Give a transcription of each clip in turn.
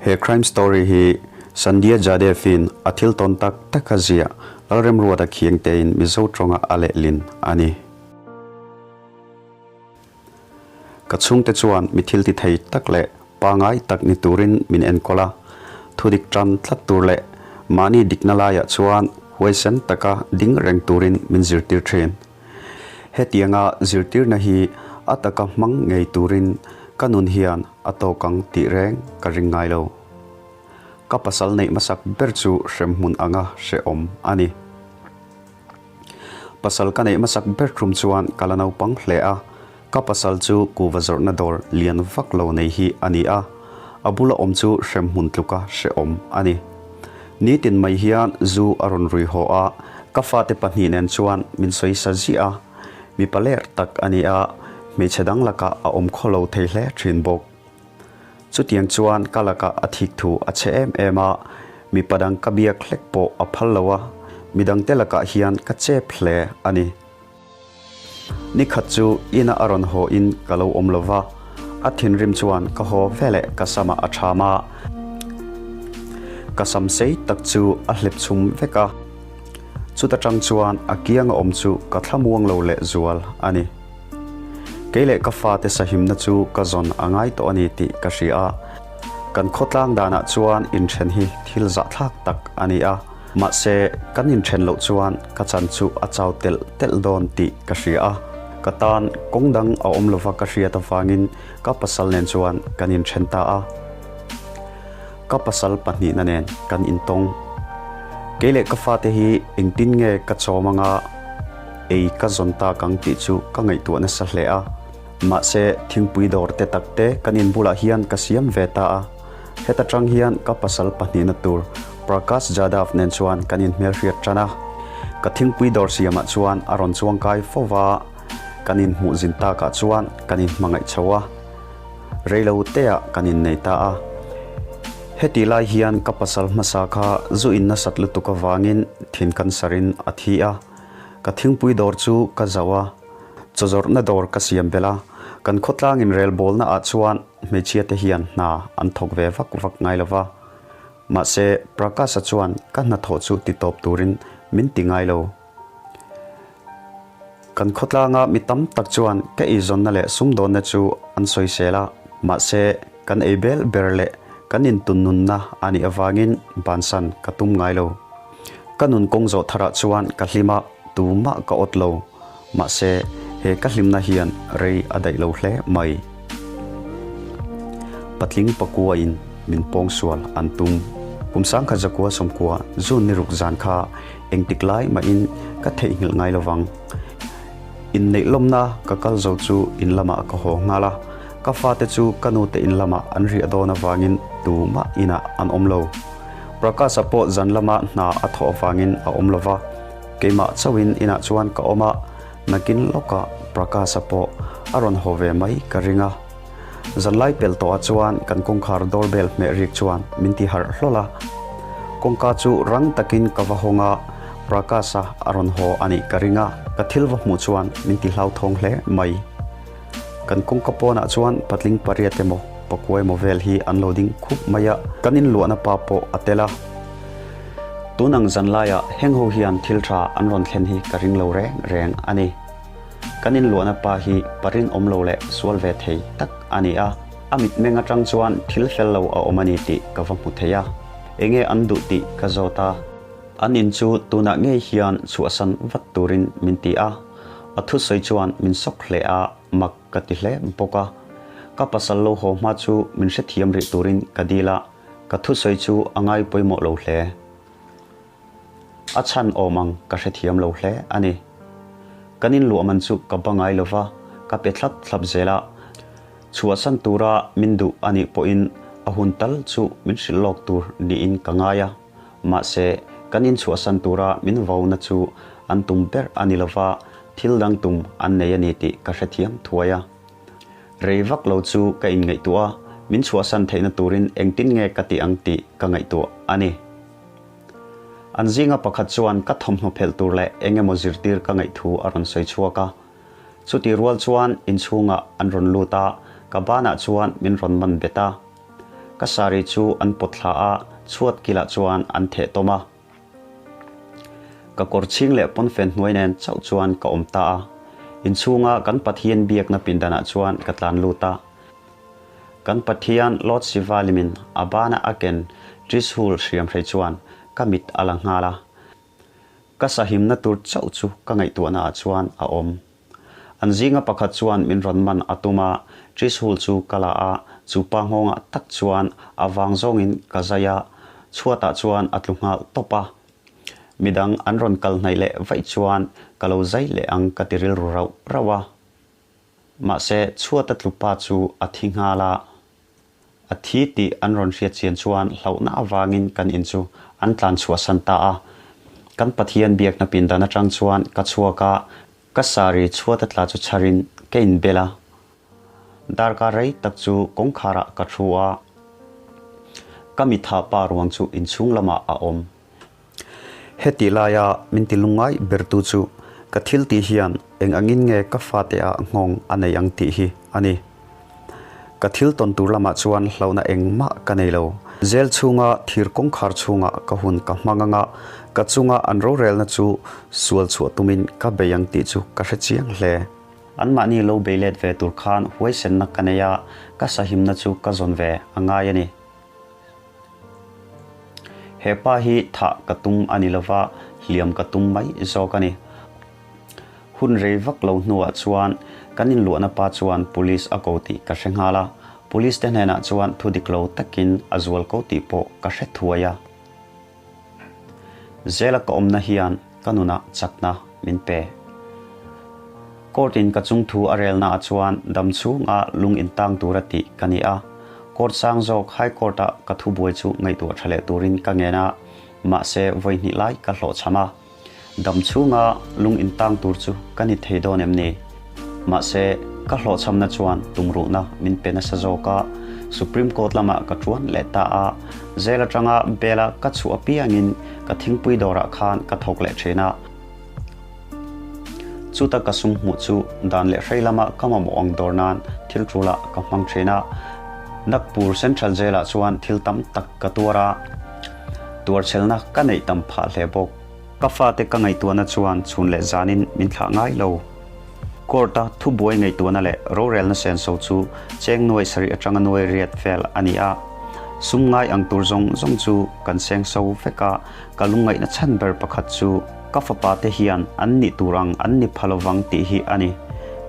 He crime story hi Sandhya Jadev-in a thil tawn tak tak a ziah Lalremruata Khiangtein Mizo tawnga a lehlin a ni. Ka chhungte chuan mi thil ti thei tak leh pangai tak ni turin min enkawl a, thudik tan tlat tur leh mahni dikna laiah chuan huaisen taka ding reng turin min zirtir thin. Hetianga zirtirna hi a taka hmang ngei turin ka nun hian a tawk ang tih reng ka ring ngai lo. Ka pasal neih hmasak ber chu hremhmun anga hrehawm a ni. Pasal ka neih hmasak ber tum chuan ka la naupang hle a, ka pasal chu kuva zawrhna dawr lian vak lo nei hi a ni a, a bula awm chu hremhmun tluka hrehawm a ni. Nitin mai hian zu a rawn rui haw a, ka fate pahnih nen chuan min sawi sa ziah a, mipa ler tak a ni a, hmeichhe dang lakah a awm khaw lo thei hle thin bawk. Chutiang chuan ka lakah a thik thu a che em em a, mipa dang ka biak hlek pawh a phal lo a, midangte lakah hian ka chep hle a ni. Nikhat chu ina a rawn haw in ka lo awm lo va, a thinrim chuan ka haw veleh ka samah a ṭham a, ka sam sei tak chu a hlep chhum vek a, chuta ṭang chuan a kianga awm chu ka thlamuang lo lehzual a ni. Kei leh ka fate sahimna chu ka zawn a ngai tawh a ni tih ka hria a, kan khawtlang danah chuan inthen hi thil zahthlak tak a ni a, mahse kan inthen loh chuan ka chan chu a chau telh telh dawn tih ka hria a, ka tan kawng dang a awm lova ka hriat avangin ka pasal nen chuan kan inthen ta a. Ka pasal pahnihna nen kan intawng. Kei leh ka fate hi engtin nge ka chawm anga ei ka zawn tak ang tih chu ka ngaihtuah nasa hle a. Mahse, thingpui dawr te tak te kan in bulah hian ka siam ve ta a. Heta tang hian ka pasal pahnihna tur Prakash Jadhav nen chuan kan inhmelhriat tan a. Ka thingpui dawr siamah chuan a rawn chuangkai fo va, kan inhmuh zin takah chuan kan inhmangaih chho a. Reilo teah kan innei ta a. Heti lai hian ka pasal hmasa kha zu in nasat lutuk avangin thin cancer in a thi a. Ka thingpui dawr chu ka zauh a, chawzawrhna dawr ka siam belh a. Kan khawtlang inrelbawlna ah chuan hmeichhia te hian hna an thawk ve vak vak ngai lo va. Mahse, Prakash-a chuan ka hnathawh chu titawp turin min ti ngai lo. Kan khawtlanga mi tam tak chuan ka eizawnna leh sumdawnna chu an sawisel a, mahse kan ei bel ber leh kan intunnunna a nih avangin bansan ka tum ngai lo. Ka nun kawng zawh tharah chuan ka hlim a, tumah ka awt lo. Mahse he ka hlimna hian rei a daih lo hle mai. Patling pakuain min pawngsual an tum. Kum sangkhat zakua sawmkua June ni ruk zan kha Engtik lai mahin ka theihnghilh ngai lovang. Inneih lawmna ka kal zo chu in lamah ka haw nghal a, ka fate chu ka nute in lamah an riah dawn avangin tumah inah an awm lo. Prakash-a pawh zan lama hna a thawh avangin a awm lova, keimah chauhin inah chuan ka awm a, nakin lawkah Prakash-a pawh a rawn haw ve mai ka ring a. Zanlai pel tawhah chuan kan kawngkhar doorbell hmeh rik chuan min ti harh hlawl a. Kawngka chu rang takin ka va hawng a, Prakash-a a rawn haw a nih ka ring a, ka thil va hmuh chuan min ti hlauthawng hle mai. Kan kawngka pawnah chuan patling pariat emaw pakua emaw vel hi an lo ding khup mai a, kan inluahna pa pawh a tel a. Tun ang zanlaiah heng ho hian thil tha an rawn thlen hi ka ring lo reng reng a ni. Kan inluahna pa hi pa rinawm lo leh sual ve thei tak a ni a, a mitmeng atang chuan thil fel lo a awm a ni tih ka va hmu thei a, enge an duh tih ka zawt a. An in chu tunah ngei hian chhuahsan vat turin min ti a, a thusawi chuan min sawk hle a, mak ka ti hle bawk a. Ka pasal lo haw hma chu min hrethiam rih turin ka dil a, ka thusawi chu a ngai pawimawh lo hle. A chhan awm ang ka hrethiam lo hle a ni. Kan inluah man chu ka ba ngai lo va, ka pe thlap thlap zel a. Chhuahsan tura min duh a nih pawhin a hun tal chu min hrilh lawk tur niin ka ngai a. Mahse, kan inchhuahsan tura min vauna chu an tum ber a ni lo va, thil dang tum an nei a ni tih ka hrethiam thuai a. Rei vak lo chu ka inngaihtuah a, min chhuahsan theihna turin engtin nge ka tih ang tih ka ngaihtuah a ni. An zinga pakhat chuan ka thawmhnaw phelh tur leh eng emaw zirtir ka ngaih thu a rawn sawi chhuak a. Chutih rual chuan inchhungah an rawn lut a, ka banah chuan min rawn man bet a. Ka sari chu an pawt thla a, chhuat kilah chuan an theh tawm a. Ka kawr chhing leh pawnfen hnuai nen chauh chuan ka awm ta a. Inchhunga kan Pathian biakna pindanah chuan ka tlan lut a. Kan Pathian Lord Shiva limin a bana a ken Trishul hriamhrei chuan ka mit a la nghal a. Ka sahimna tur chauh chu ka ngaihtuahna ah chuan a awm. An zinga pakhat chuan min rawn man a tum a, Trishul chu ka la a, chu pa nghawngah tak chuan a vang zawngin ka zai a, chhuatah chuan a tlu nghal tawp a. Midang an rawn kal hnaih leh vaih chuan ka lo zai leh ang ka ti rilru rauh rauh a. Mahse, chhuata tlu pa chu a thi nghal a. A thi tih an rawn hriat chian chuan hlauhna avangin kan in chu an tlan chhuahsan ta a. Kan Pathian biakna pindan atang chuan ka chhuak a, ka sari chhuata tla chu chharin ka inbel a. Darkar rei tak chu kawngkharah ka thu a, ka mitha pa ruang chu inchhung lamah a awm. Heti laia min ti lungngai bertu chu ka thil tih hian eng angin nge ka fate ah nghawng a nei ang tih hi a ni. Ka thil tawn tur lamah chuan hlauhna engmah ka nei lo. Jail chhunga thir kawngkhar chhungah ka hun ka hmang anga ka chunga an rorelna chu sual chhuah tumin ka bei ang tih chu ka hre chiang hle. Anmahni lo bei let ve tur khan huaisenna ka nei a, ka sahimna chu ka zawn ve a ngai a ni. He pa hi thah ka tum a ni lova, hliam ka tum mai zawk a ni. Hun rei vak lo hnuah chuan kan inluahna pa chuan police a ko tih ka hre nghal a, police te hnenah chuan thu dik lo takin a zual ko tih pawh ka hre thuai a. Zela ka awmna hian ka nunah chakna min pe. Court in ka chungthu a relna ah chuan dam chhunga lung intang tura tih ka ni a. Court sang zawk High Court ah ka thubuai chu ngaihtuah tha leh turin ka ngen a, mahse vawi hnih lai ka hlawhchham a. Dam chhunga lung intang tur chu ka ni thei dawn em ni? Mahse, ka hlawhchhamna chuan tumruhna min pe nasa zawk a, Supreme Court lamah ka tuan leh ta a, jail atanga bail-a ka chhuah apiangin ka thingpui dawrah khan ka thawk leh thin a. Chuta ka sum hmuh chu dan leh hrei lama ka mamawh ang dawr nan thil tulah ka hmang thin a. Nagpur Central Jail-ah chuan thil tam tak ka tuar a, tuarchhelna ka neih tam phah hle bawk. Ka fate ka ngaihtuahna chuan chhun leh zanin min thlah ngai lo. Court-a thubuai ngaihtuahna leh rorelna senso chu cheng nuai sarih atanga nuai riat vel a ni a. Sum ngai ang tur zawng zawng chu kan sengso vek a, ka lungngaihna chhan ber pakhat chu ka fapa te hian an nih tur ang an ni pha lovang tih hi a ni.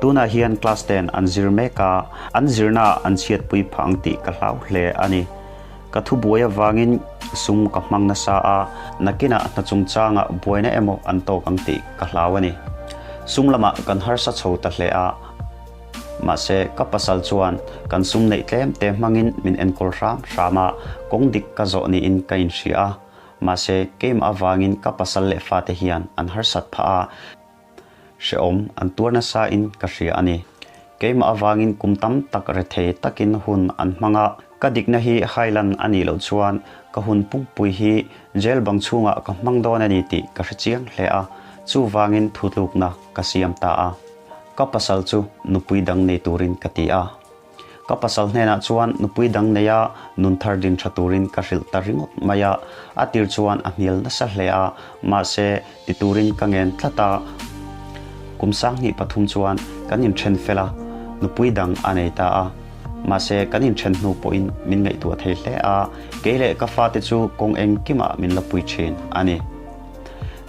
Tunah hian class ten an zir mek a, an zirnaah an chhiatpui phah ang tih ka hlau hle a ni. Ka thubuai avangin sum ka hmang nasa a, nakinah hna chungchangah buaina emaw an tawk ang tih ka hlau a ni. Sum lamah kan harsa chho ta hle a, mahse ka pasal chuan kan sum neih tlem te hmangin min enkawl hram hram a, kawng dik ka zawh niin ka inhria a, mahse keimah avangin ka pasal leh fate hian an harsat phah a. Hrehawm an tuar nasa in ka hria a ni. Keimah avangin kum tam tak rethei takin hun an hmang a, ka dikna hi hailan a nih loh chuan ka hun pumpui hi jail bang chhungah ka hmang dawn a ni tih ka hre chiang hle a, chuvangin thutlukna ka siam ta a. Ka pasal chu nupui dang nei turin ka ti a. Ka pasal hnenah chuan nupui dang neia nun thar din tha turin ka hrilh ta ringawt mai a, a tir chuan a hnial nasa hle a, mahse ti turin ka ngen tlat a. Kum 2003 chuan kan inthen fel a, nupui dang a nei ta a. Mahse kan inthen hnu pawhin min ngaihtuah thei hle a, kei leh ka fate chu kawng engkimah min la pui thin a ni.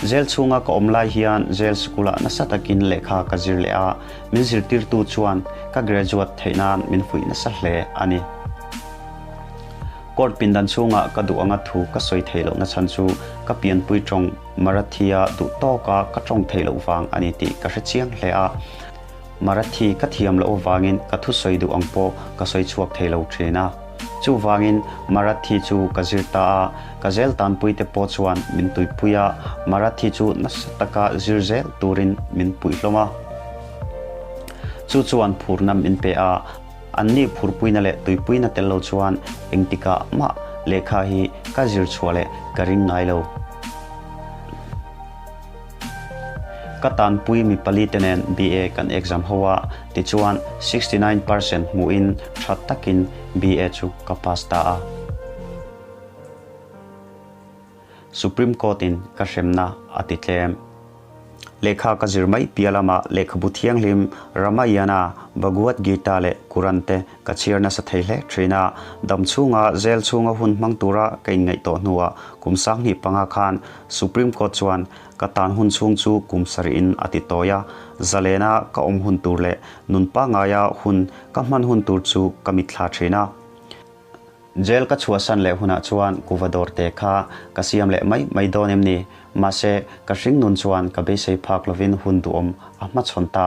Jail chhunga ka awm lai hian jail school-ah nasa takin lehkha ka zir leh a, min zirtirtu chuan ka graduate theih nan min fuih nasa hle a ni. Court pindan chhunga ka duh anga thu ka sawi theih lohna chhan chu ka pianpui tawng Marathi-a duh tawka ka tawng theih loh vang a ni tih ka hre chiang hle a. Marathi ka thiam loh avangin ka thusawi duh ang pawh ka sawi chhuak thei lo thin a. Chuvangin Marathi chu ka zir ta a, ka zel tanpuite pawh chuan min tuipui a, Marathi chu nasa taka zir zel turin min puih hlawm a. Chu chuan phurna min pe a, anni phurpuina leh tuipuina tel lo chuan engtikah mah lehkha hi ka zir chhuah leh ka ring ngai lo. Ka tanpui mi palite nen BA kan exam ho a, tichuan 69 percent hmuhin tha takin BA chu ka pass ta a. Supreme Court in ka hremna a ti tlem. Lehkha ka zir mai piah lamah lehkhabu thianghlim Ramayana, Bhagavad Gita leh Quran te ka chhiar nasa thei hle thin a. Dam chhunga jail chhunga hun hmang tura ka inngaih tawh hnuah kum 25 khan Supreme Court chuan ka tan hun chhung chu kum sarihin a ti tawi a. Zalena ka awm hun tur leh nun pangaia hun ka hman hun tur chu ka mitthla thin a. Jail ka chhuahsan leh hunah chuan kuva dawr te kha ka siam leh mai mai dawn em ni? Mahse, ka hring nun chuan ka beisei phak lovin hun duhawm a hmachhawn ta.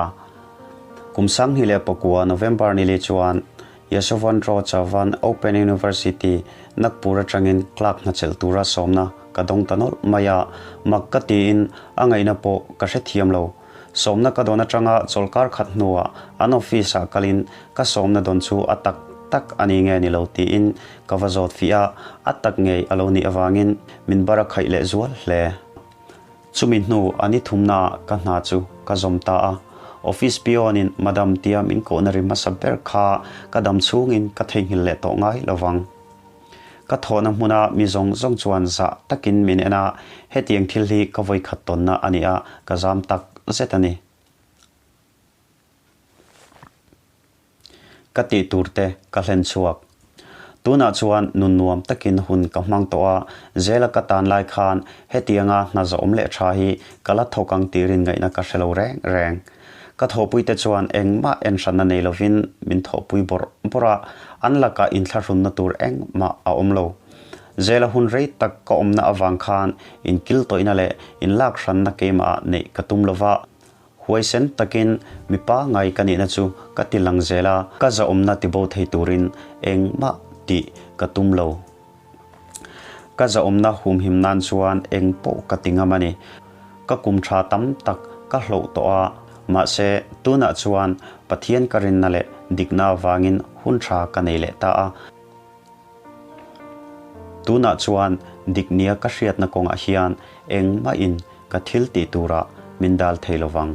Kum 2009 November nili chuan Yashwant Rao Chavan Open University, Nagpur atangin clerk hna chelh tura sawmna ka dawng ta nawlh mai a, mak ka tiin a ngaihna pawh ka hrethiam lo. Sawmna ka dawn atanga chawlhkar khat hnuah an office ah kalin ka sawmna dawn chu a tak tak a ni nge ni lo tiin ka va zawt fih a, a tak ngei a lo nih avangin min bar a khaih leh zual hle. Chumi hnu a ni thumnaah ka hna chu ka zawm ta a, office peon in madam tia min kohna ri hmasa ber kha ka dam chhungin ka theihnghilh leh tawh ngai lovang. Ka thawhna hmuna mi zawng zawng chuan zah takin min en a, hetiang thil hi ka vawikhat tawnna a ni a, ka zam tak zet a ni. Ka tih tur te ka hlen chhuak. Tunah chuan nun nuam takin hun ka hmang tawh a, zela ka tan lai khan hetianga hna zawm leh tha hi ka la thawk ang tih rin ngaihna ka hre lo reng reng. Ka thawhpuite chuan engmah enhranna nei lovin min thawhpui bawrh bawrh a, an lakah inthlahrunna tur engmah a awm lo. Zela hun rei tak ka awmna avang khan inkiltawihna leh inlakhranna keimahah neih ka tum lova, huaisen takin mipa ngai ka nihna chu ka ti lang zel a, ka zahawmna tibo thei turin engmah tih ka tum lo. Ka zahawmna humhim nan chuan eng pawh ka ti ngam a ni. Ka kum tha tam tak ka hloh tawh a, mahse tunah chuan Pathian ka rinna leh dikna avangin hun tha ka nei leh ta a. Tunah chuan dik nia ka hriatna kawngah hian engmahin ka thil tih turah min dal thei lovang.